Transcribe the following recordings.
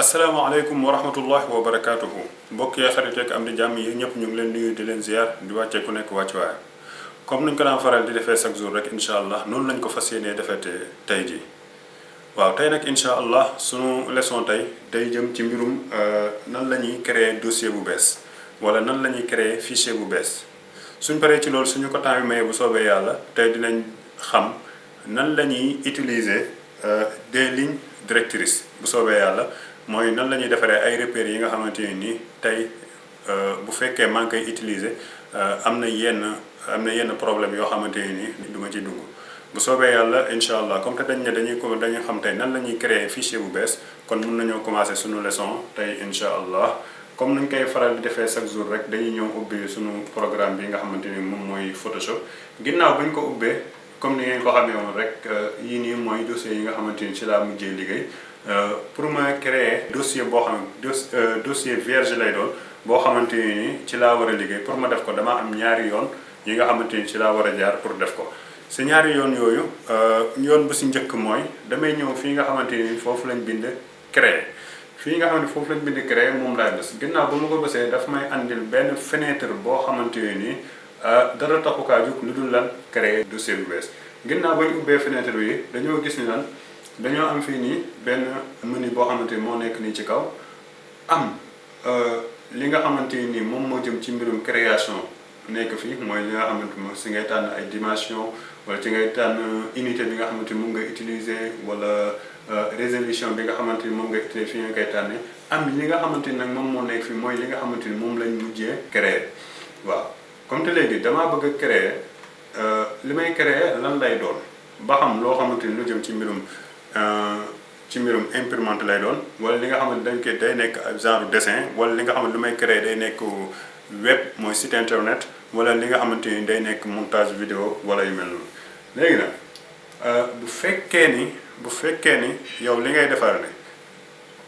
asalaamaaleykum wa rahmatullahi wa barakaatuhu mbokk yi xarit yeeg am di jàmm yi ñëpp ñu ngi leen nuyu di leen ziar di wàccee ku nekk wàcc waaye comme nañ ko daan faral di defee chaque jour rek incha allah noonu lañ ko fas yéenee defete tey jii waaw tey nag incha allah sunu leçon tey day jëm ci mbirum nan la ñuy créer dossier bu bees wala nan la ñuy créer fichier bu bees suñ paree ci loolu suñu ko temps bi mayee bu soobee yàlla tey dinañ xam nan la ñuy utiliser des lignes directrices bu soobee yàlla mooy nan la ñuy defaree ay repères yi nga xamante ne nii tey bu fekkee maa ngi koy utiliser am na yenn problème yoo xamante ne nii du ma ci dugg bu soobee yàlla incha allah comme que dañuy xam tey nan la ñuy créer fichier bu bees kon mun nañoo commencer suñu leçon tey incha allah comme nañ koy faral di defee chaque jour rek dañuy ñëw ubbi suñu programme bi nga xamante ni moom mooy Photoshop ginnaaw bu ñu ko ubbee comme ni ngeen ko xamee woon rek yii nii mooy dossier yi nga xamante ni ci laa mujjee liggéey. Pour ma créer dossier boo xam dossier vierge lay doon boo xamante ni ci laa war a liggéey pour ma def ko dama am ñaari yoon yi nga xamante ni ci laa war a jaar pour def ko si ñaari yoon yooyu yoon bu si njëkk mooy damay ñëw fii nga xamante ni foofu lañ bind créer fii nga xam ne foofu lañ bind créer moom laay bës ginnaaw ba ma ko bësee daf may andil benn fenêtre boo xamante ni dara taxukaa jóg lu dul lan créer dossier bu bees ginnaaw ba ñu ubbee fenêtre bi dañoo gis ni lan dañoo am fii nii benn menu boo xamante ni moo nekk nii ci kaw am li nga xamante ni moom moo jëm ci mbirum création nekk fii mooy li nga xamante ni si ngay tànn ay dimension wala ci ngay tànn unité bi nga xamante ni moom nga utiliser wala résolution bi nga xamante ni moom nga utiliser fi nga koy tànnee am li nga xamante ni nag moom moo nekk fii mooy li nga xamante ni moom lañ mujjee créer waaw comme te léegi damaa bëgg a créer li may créer lan lay doon ba xam loo xamante ni lu jëm ci mbirum imprimante lay doon wala li nga xamante dañ koy day nekk genre dessin wala li nga xamante lu may créer day nekk web mooy site internet wala li nga xamante ni day nekk montage vidéo wala yu mel noonu léegi nag bu fekkee ni yow li ngay defar ne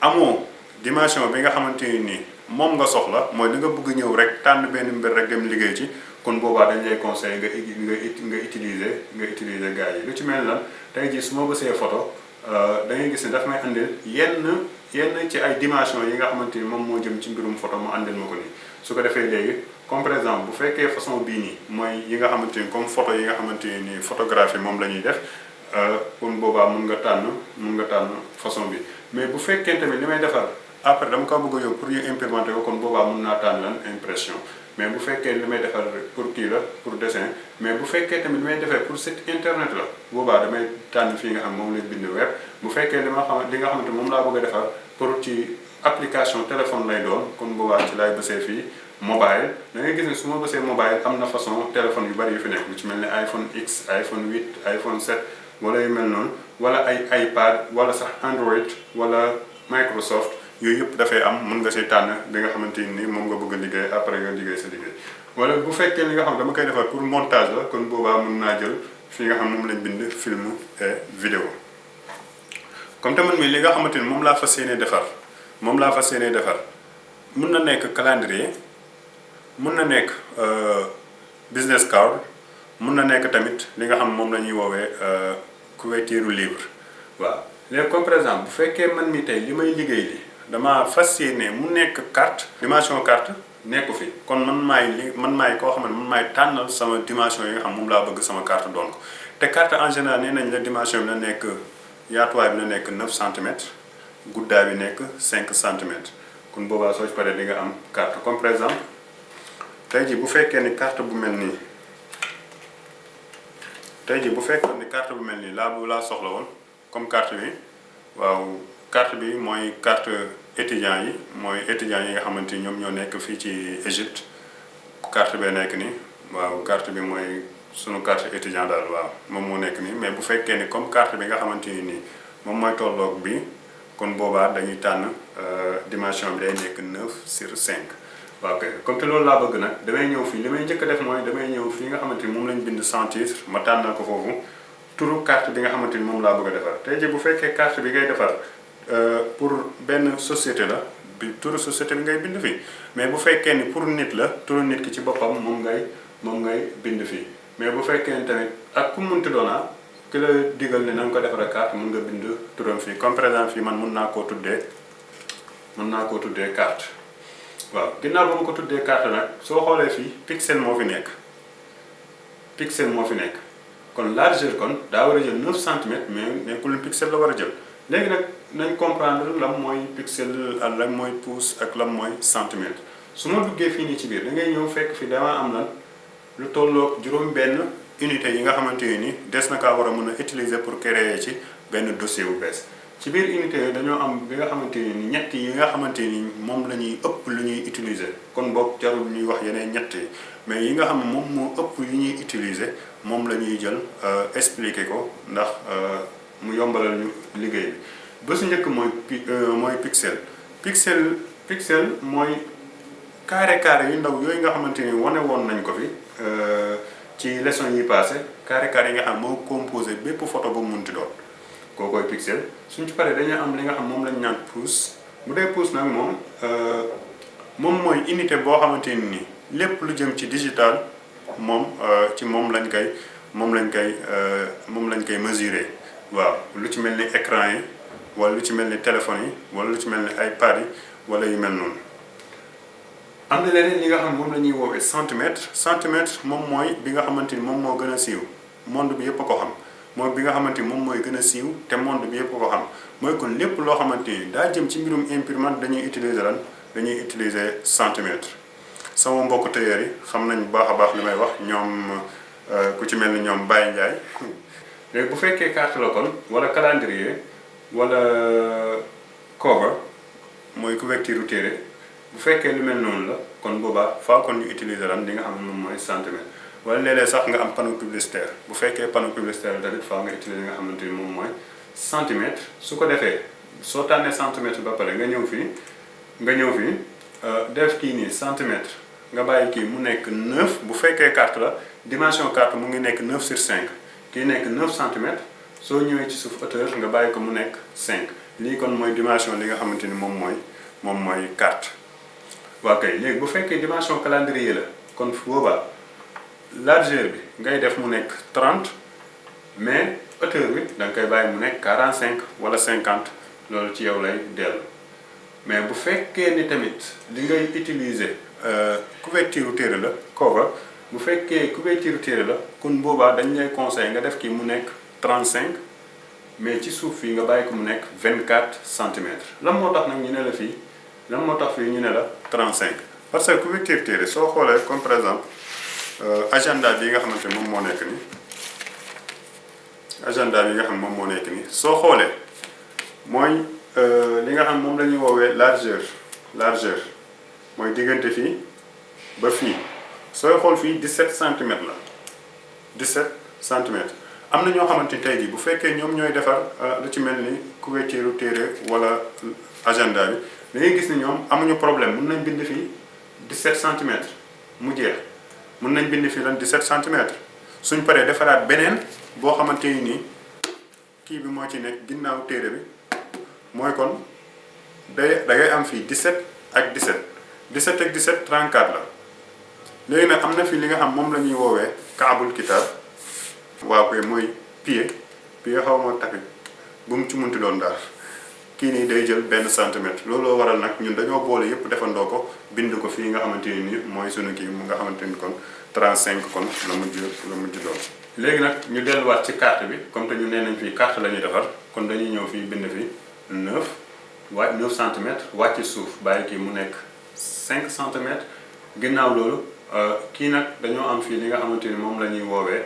amoo dimension bi nga xamante ni moom nga soxla mooy li nga bëgg ñëw rek tànn benn mbir rek dem liggéey ci kon boobaa dañ lay conseiller nga utiliser gars yi lu ci mel lan tey jii su ma bësee photo da ngay gis ne daf may andil yenn ci ay dimension yi nga xamante ni moom moo jëm ci mbirum photo mu andil ma ko nii su ko defee léegi comme par exemple bu fekkee façon bii nii mooy yi nga xamante ni comme photo yi nga xamante ni photographie moom la ñuy def kon boobaa mun nga tànn façon bi mais bu fekkee tamit li may defar après dama ko bëgg a yóbbu pour ñu implémenter ko kon boobaa mun naa tànn lan impression mais bu fekkee li may defar pour kii la pour dessin mais bu fekkee tamit li may defar pour site internet la boobaa damay tànn fii nga xam moom lay bind web bu fekkee li nga xamante moom laa bëgg a defar pour ci application téléphone lay doon kon boobaa ci laay bësee fii mobile da ngay gis ne su ma bësee mobile am na façon téléphone yu bari yu fi nekk lu ci mel ni iPhone X iPhone 8 iPhone 7 wala yu mel noonu wala ay iPad wala sax Android wala Microsoft yooyu yëpp dafay am mën nga si tànn bi nga xamante ni moom nga bëgg a liggéey après nga liggéey sa liggéey wala bu fekkee li nga xam dama koy defar pour montage la kon boobaa mën naa jël fi nga xam moom lañ bind film et vidéo comme tamit mi li nga xamante ni moom laa fas yéenee defar mën na nekk calendrier mën na nekk business card mën na nekk tamit li nga xam moom la ñuy woowee couverture livre waaw léegi comme par exemple bu fekkee man mi tey li may liggéey li dama fas yéene mu nekk carte dimension carte nekku fi kon man maay koo xam ne man maay tànnal sama dimension yi nga xam moom laa bëgg sama carte doon ko te carte en général nee nañ la dimension bi na nekk yaatuwaay bi na nekk 9 centimètres guddaay bi nekk 5 centimètres kon boobaa soo ci paree di nga am carte comme par exemple tey jii bu fekkee ni carte bu mel nii laa soxla woon comme carte bi waaw carte bi mooy carte étudiant yi yi nga xamante ni ñoom ñoo nekk fii ci Égypte carte bee nekk nii waaw carte bi mooy sunu carte étudiant daal waaw moom moo nekk nii mais bu fekkee ni comme carte bi nga xamante ni nii moom mooy tolloog bi kon boobaa dañuy tànn dimension bi day nekk 9/5 waaw kay comme te loolu laa bëgg nag damay ñëw fii li may njëkk a def mooy damay ñëw fii nga xamante ni moom lañ bind sans titre ma tànnal ko foofu turu carte bi nga xamante ni moom laa bëgg a defar tey jii bu fekkee carte bi ngay defar pour benn société la bi turu société bi ngay bind fii mais bu fekkee ni pour nit la turu nit ki ci boppam moom ngay bind fii mais bu fekkee ni tamit ak ku munti doona ki la digal ne na nga ko defar carte mun nga bind turam fii comme par exemple fii man mun naa koo tuddee mën naa koo tuddee carte waaw ginnaaw ba ma ko tuddee carte nag soo xoolee fii pixel moo fi nekk kon largeur kon daa war a jël 9 centimètres mais nekkul pixel la war a jël léegi nag nañ comprendre lan mooy pixel ak lan mooy pouce ak lan mooy centimètre su ma duggee fii nii ci biir da ngay ñëw fekk fi dama am lan lu tolloog juróom benn unité yi nga xamante ni des na kaa war a mën a utiliser pour créer ci benn dossier bu bees ci biir unité yi dañoo am bi nga xamante ni ñett yi nga xamante ni moom la ñuy ëpp lu ñuy utiliser kon boog jarul ñuy wax yeneen ñett yi mais yi nga xam ne moom moo ëpp yu ñuy utiliser moom la ñuy jël expliquer ko ndax mu yombalal ñu liggéey bi ba su njëkk mooy pixel mooy carré yu ndaw yooyu nga xamante ni wane woon nañ ko fi ci leçon yi passé carré yi nga xam moo composé bépp photo ba mu munti doon kookoy pixel suñ ci paree dañuy am li nga xam moom lañ naan pouce bu dee pouce nag moom mooy unité boo xamante ni lépp lu jëm ci digital moom lañ koy mesurer waaw lu ci mel ni écran yi wala lu ci mel ni téléphone yi wala lu ci mel ni iPad yi wala yu mel noonu. am na leneen li nga xam moom la ñuy woowee centimètre moom mooy bi nga xamante ni moom moo gën a siiw monde bi yëpp a ko xam mooy bi nga xamante ni moom mooy gën a siiw te monde bi yëpp a ko xam mooy kon lépp loo xamante ni daa jëm ci mbirum imprimante dañuy utiliser centimètre. sama mbokk tailleur yi xam nañ bu baax a baax li may wax ñoom ku ci mel ni ñoom Baye Ndiaye léegi bu fekkee carte la kon wala calendrier wala cover mooy couverture téere bu fekkee lu mel noonu la kon boobaa faaw kon ñu utiliser lan li nga xam ne moom mooy centimètre wala léeg-léeg sax nga am panneau publicitaire bu fekkee panneau publicitaire tamit faaw nga utiliser li nga xamante ni moom mooy centimètre su ko defee soo tànnee centimètre ba pare nga ñëw fii def kii nii centimètre nga bàyyi kii mu nekk 9 bu fekkee carte la dimension carte mu ngi nekk 9 sur 5 kii nekk 9 centimètres soo ñëwee ci suuf hauteur nga bàyyi ko mu nekk 5 lii kon mooy dimension li nga xamante ni moom mooy carte. waa kay léegi bu fekkee dimension calendrier la kon boobaa largeur bi ngay def mu nekk 30 mais hauteur bi da nga koy bàyyi mu nekk 45 wala 50 loolu ci yow lay dellu. mais bu fekkee ni tamit li ngay utiliser couverture téere la cover bu fekkee couverture téere la kon boobaa dañ lay conseil nga def kii mu nekk 35 mais ci suuf fii nga bàyyi ko mu nekk 24 centimètres lan moo tax nag ñu ne la fii lan moo tax fii ñu ne la 35 parce que couverture téere soo xoolee comme par exemple agenda bi nga xamante moom moo nekk nii soo xoolee mooy li nga xam moom la ñuy woowee largeur mooy diggante fii ba fii sooy xool fii 17 centimètres la 17 centimètres am na ñoo xamante ni tey jii bu fekkee ñoom ñooy defar lu ci mel ni couverture téere wala agenda bi da ngay gis ni ñoom amuñu problème mën nañ bind fii 17 centimètres mu jeex mën nañ bind fii lan 17 centimètres suñ paree defaraat beneen boo xamante ni nii kii bi moo ci nekk ginnaaw téere bi mooy kon da ngay am fii 17 ak 34 la léegi nag am na fii li nga xam moom la ñuy woowee kaabul kitaab waaw koy mooy pied xaw ma tapis bu mu ci munti doon daal kii nii day jël benn centimètre looloo waral nag ñun dañoo boole yëpp defandoo ko bind ko fii nga xamante ni mooy sunu kii mu nga xamante ni kon 35 kon la mujj doon. léegi nag ñu delluwaat ci carte bi comme te ñu nee nañ fii carte la ñuy defar kon dañuy ñëw fii bind fii 9 centimètres wàcc suuf bàyyi kii mu nekk 5 centimètres ginnaaw loolu kii nag dañoo am fii li nga xamante ni moom la ñuy woowee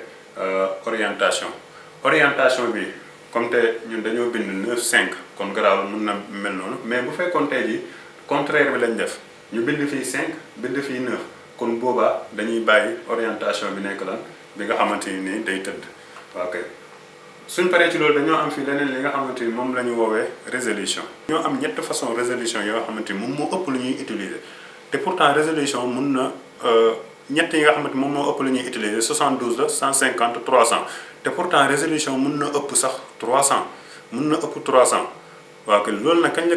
orientation bi comme te ñun dañoo bind 9 5 kon garaawul mun na mel noonu mais bu fekkoon tey jii contraire bi lañ def ñu bind fii 5 bind fii 9 kon boobaa dañuy bàyyi orientation bi nekk lan bi nga xamante ni day tëdd waaw kay. suñ paree ci loolu dañoo am fii leneen li nga xamante ni moom la ñu woowee résolution. ñoo am ñett façon résolution yoo xamante ni moom moo ëpp lu ñuy utiliser te pourtant résolution mun na ñett yi nga xamante moom moo ëpp lu ñuy utiliser 72 la 150 300 te pourtant résolution mun na ëpp sax 300 mun na ëpp 300 waaw kay loolu nag kañ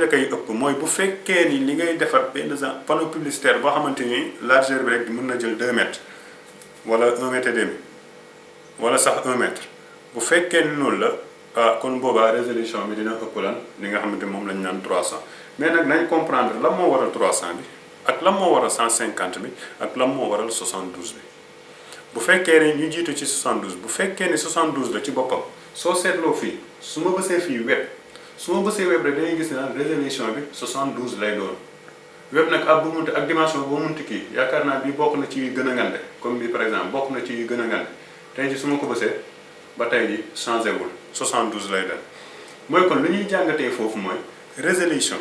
la koy ëpp mooy bu fekkee ni li ngay defar benn panneau publicitaire boo xamante ni largeur bi rek mun na jël 2 mètres wala 1 mètre et demi wala sax 1 mètre. bu fekkee ni loolu la kon boobaa résolution bi dina ëpp lan li nga xamante moom lañ naan 300 mais nag nañ comprendre lan moo waral 300 bi ak lan moo waral 150 bi ak lan moo waral 72 bi bu fekkee ne ñu jiitu ci 72 bu fekkee ne 72 la ci boppam soo seetloo fii su ma bësee fii web su ma bësee web rek dañuy gis ne résolution bi 72 lay doon web nag ak bu munti ak dimension boo munti kii yaakaar naa bii bokk na ci yu gën a ngande comme bii par exemple bokk na ci yu gën a ngande tey ji su ma ko bësee ba tey ji changé wul 72 lay dem mooy kon lu ñuy jàngatee foofu mooy résolution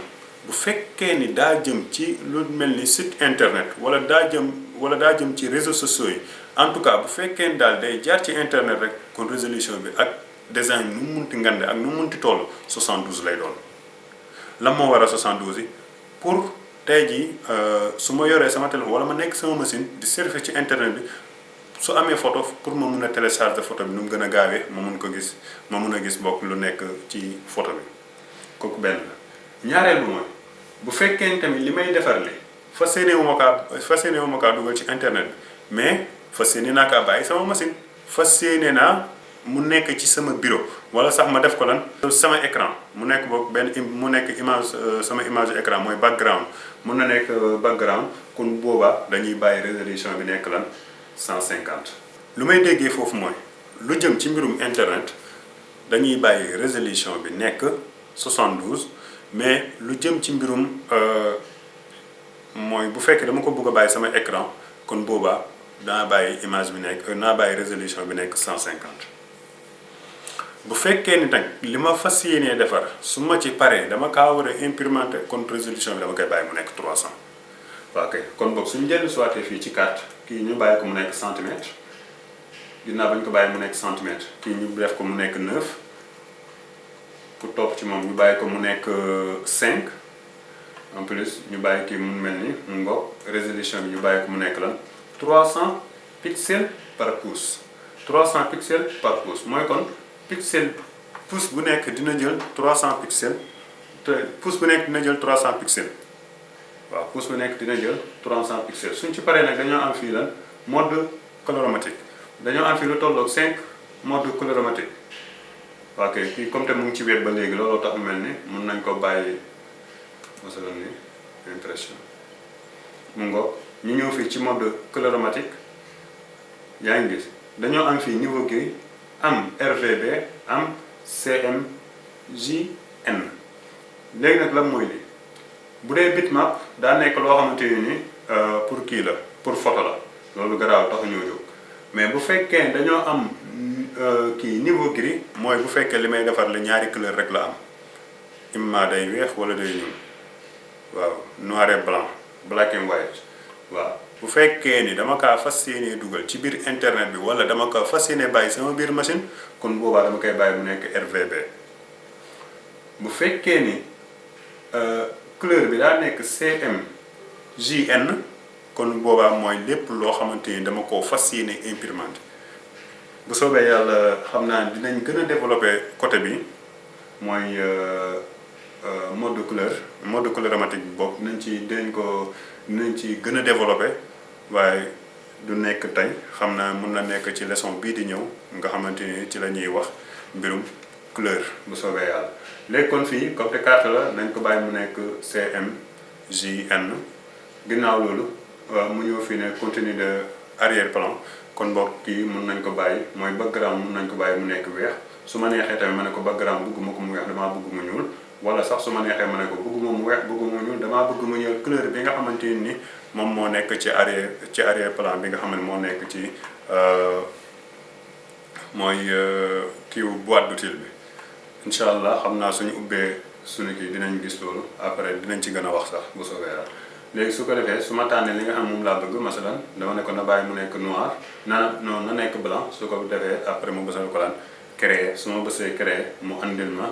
bu fekkee ni daa jëm ci lu mel ni site internet wala daa jëm ci réseaux sociaux yi en tout cas bu fekkee ni daal day jaar ci internet rek kon résolution bi ak design nu mu munti ngande ak nu mu munti toll 72 lay doon lan moo war a 72 yi pour tey jii su ma yoree sama téléphone wala ma nekk sama machine di surfer ci internet bi su amee photo pour ma mun a télécharger photo bi nu mu gën a gaawee ma mun ko gis ma mun a gis bokk lu nekk ci photo bi kooku benn la ñaareel bi mooy bu fekkee tamit li may defar li fas yéene wu ma kaa dugal ci internet bi mais fas yéene naa kaa bàyyi sama machine fas yéene naa mu nekk ci sama bureau wala sax ma def ko lan sama écran mu nekk boog mu nekk image sama image écran mooy background mun na nekk background kon boobaa dañuy bàyyi résolution bi nekk lan 150 lu may déggee foofu mooy lu jëm ci mbirum internet dañuy bàyyi résolution bi nekk 72 mais lu jëm ci mbirum mooy bu fekkee dama ko bëgg a bàyyi sama écran kon boobaa danaa bàyyi image bi nekk naa bàyyi résolution bi nekk 150 bu fekkee ni nag li ma fas yéenee defar su ma ci paree dama kaa war a imprimer kon résolution bi dama koy bàyyi mu nekk 300 waaw kay kon boog suñu dellu soité fii ci carte kii ñu bàyyi ko mu nekk centimètre ginnaaw ba ñu ko bàyyi mu nekk centimètre kii ñu def ko mu nekk 9 ku topp ci moom ñu bàyyi ko mu nekk 5 en plus ñu bàyyi kii mu mel ni mu ngoog résolution bi ñu bàyyi ko mu nekk lan 300 pixels par pouce 300 pixels par pouce mooy kon pixel pouce bu nekk dina jël 300 pixels te pouce bu nekk dina jël 300 pixels waaw pouce bu nekk dina jël 300 pixels suñ ci paree nag dañoo am fii lan mode colorimétrique dañoo am fii lu tolloog 5 mode colorimétrique ok kii comme te mu ngi ci wet ba léegi looloo tax mel ni mën nañ ko bàyyi masalan ni impression mu ngoog ñu ñëw fii ci mode colorimétrique yaa ngi gis dañoo am fii niveau gris am RGB am CMJN léegi nag lan mooy lii bu dee bitmap daa nekk loo xamante ni pour kii la pour photo la loolu garaaw tax ñoo jóg mais bu fekkee dañoo am kii niveau gris mooy bu fekkee li may defar la ñaari couleur rek la am imma day weex wala day ñuul waaw noir et blanc black and white waaw bu fekkee ni dama kaa fas yéenee dugal ci biir internet bi wala dama kaa fas yéenee bàyyi sama biir machine kon boobaa dama koy bàyyi mu nekk RGB bu fekkee ni couleur bi daa nekk CMJN kon boobaa mooy lépp loo xamante ni dama koo fas yéene imprimante bu soobee yàlla xam naa dinañ gën a développer côté bi mooy mode colorimétrique bi boobu dinañ ci gën a développer waaye du nekk tey xam naa mën na nekk ci leçon bii di ñëw nga xamante ni ci la ñuy wax mbirum couleur bu soobee yàlla léegi kon fii comme te carte la nañ ko bàyyi mu nekk CMJN ginnaaw loolu mu ñëw fii ne contenu de arrière plan kon boog kii mën nañ ko bàyyi mooy background mën nañ ko bàyyi mu nekk weex su ma neexee tamit ma ne ko background bëgguma ko mu weex damaa bëgg mu ñuul wala sax su ma neexee ma ne ko bëgguma mu weex bëgguma mu ñuul damaa bëgg mu ñuul couleur bi nga xamante ni moom moo nekk ci arrière plan bi nga xam ne moo nekk ci mooy kiiwu boîte d'outil bi incha allah xam naa suñu ubbee suñu kii dinañ gis loolu après dinañ ci gën a wax sax bu soobee yàlla léegi su ko defee su ma tànnee li nga xam moom laa bëgg masalan dama ne ko na bàyyi mu nekk noir na nekk blanc su ko defee après mu bësal ko lan créer su ma bësee créer mu andil ma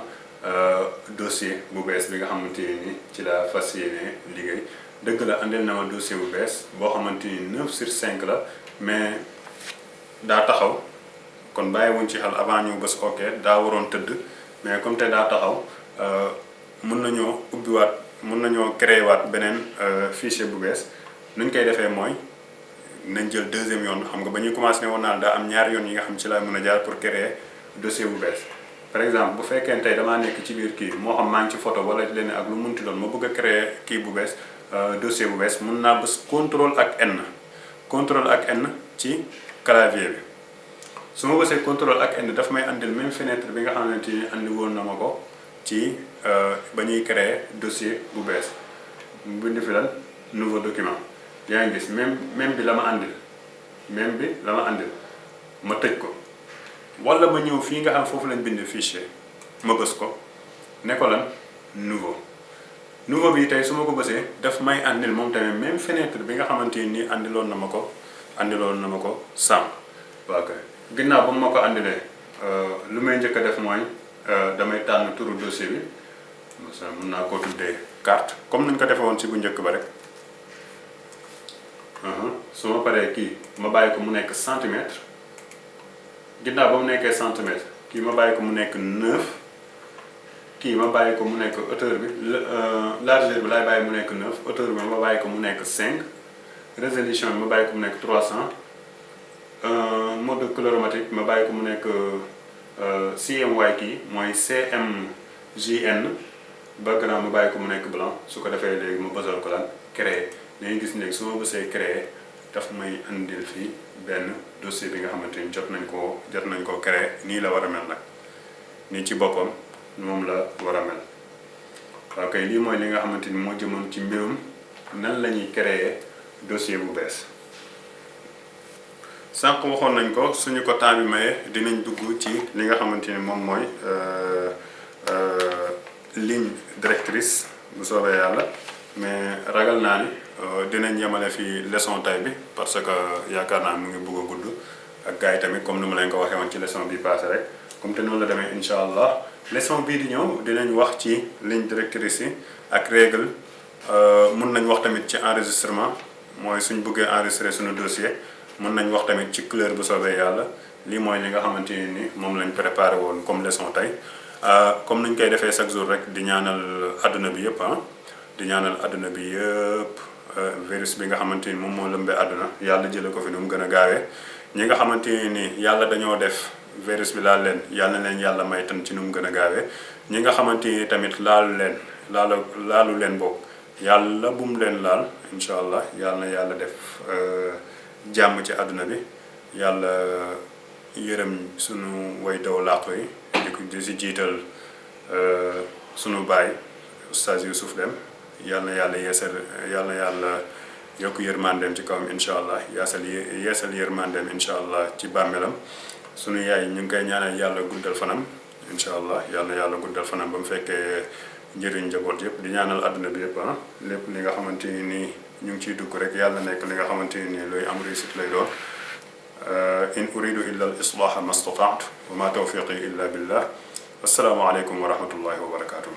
dossier bu bees bi nga xamante ni ci la fas yéene liggéey dëgg la andil na ma dossier bu bees boo xamante ni 9/5 la mais daa taxaw kon bàyyi wuñ ci xel avant ñu bës ok daa waroon tëdd mais comme te daa taxaw mën nañoo ubbiwaat mën nañoo créer waat beneen fichier bu bees nuñ koy defee mooy nañ jël deuxième yoon xam nga ba ñuy commencé ne woon naa daa am ñaari yoon yi nga xam ci laa mën a jaar pour créer dossier bu bees par exemple bu fekkee tey damaa nekk ci biir kii moo xam maa ngi ci photo wala leneen ak lu munti doon ma bëgg a créer kii bu bees dossier bu bees mun naa bës contrôle ak N ci clavier bi su ma bësee contrôle ak N daf may andil même fenêtre bi nga xamante ni andi woon na ma ko ci ba ñuy créer dossier bu bees mu bind fi lan nouveau document yaa ngi gis même bi la ma andil ma tëj ko wala ma ñëw fii nga xam foofu lañ bind fichier ma bës ko ne ko lan nouveau bi tey su ma ko bësee daf may andil moom tamit même fenêtre bi nga xamante ni andiloon na ma ko sàmm waaw kay ginnaaw ba ma ko andilee lu may njëkk a def mooy damay tànn turu dossier bi mun naa koo tuddee carte comme nañ ko defee woon ci bu njëkk ba rek su ma paree kii ma bàyyi ko mu nekk centimètre ginnaaw ba mu nekkee centimètre kii ma bàyyi ko mu nekk 9 kii ma bàyyi ko mu nekk hauteur bi largeur bi laay bàyyi mu nekk 9 hauteur bi ma bàyyi ko mu nekk 5 résolution bi ma bàyyi ko mu nekk 300 mode colorimétrique ma bàyyi ko mu nekk CMY kii mooy CMJN background ma bàyyi ko mu nekk blanc su ko defee léegi ma bësal ko lan créer dañuy gis léegi su ma bësee créer daf may andil fii benn dossier bi nga xamante ni jot nañ koo créer nii la war a mel nag nii ci boppam moom la war a mel waaw kay lii mooy li nga xamante ni moo jëmoon ci mbirum nan la ñuy créer dossier bu bees sànq waxoon nañ ko suñu ko temps bi maye dinañ dugg ci li nga xamante ni moom mooy ligne directrice bu soobee yàlla mais ragal naa ni dinañ yemale fii leçon tay bi parce que yaakaar naa mu ngi bëgg a gudd ak gars yi tamit comme ni ma leen ko waxee woon ci leçon bi passé rek comme te noonu la demee incha allah leçon bii di ñëw dinañ wax ci ligne directrice yi ak règle mun nañ wax tamit ci enregistrement mooy suñ bëggee enregistrer suñu dossier mun nañ wax tamit ci couleur bu soobee yàlla lii mooy li nga xamante ni moom lañ préparé woon comme leçon tey comme nañ koy defee chaque jour rek di ñaanal adduna bi yëpp di ñaanal adduna bi yëpp virus bi nga xamante ni moom moo lëmbee àdduna yàlla jële ko fi nu mu gën a gaawee ñi nga xamante ni yàlla dañoo def virus bi laal leen yàlla na leen yàlla may tan ci nu mu gën a gaawee ñi nga xamante ni tamit laalu leen bokk yàlla bum leen laal incha allah yàlla na yàlla def jàmm ci àdduna bi yàlla yërëm sunu way daw làqu yi di si jiital sunu baay Oustaz Youssouf Dème yàlla na yàlla yokk yërmandeem ci kawam incha allah yeesal yërmandeem incha allah ci bàmmeelam sunu yaay ñu ngi koy ñaanal yàlla guddal fanam incha allah yàlla na yàlla guddal fanam ba mu fekkee njëriñ njaboot yëpp di ñaanal àdduna bi yëpp lépp li nga xamante ni ñu ngi ciy dugg rek yàlla nekk li nga xamante ni luy am réussite lay doon in uridu illa al islaha ma stata'tu wa ma tawfiqi illa billah assalaamu aleykum wa rahmatullahi wa barakatuh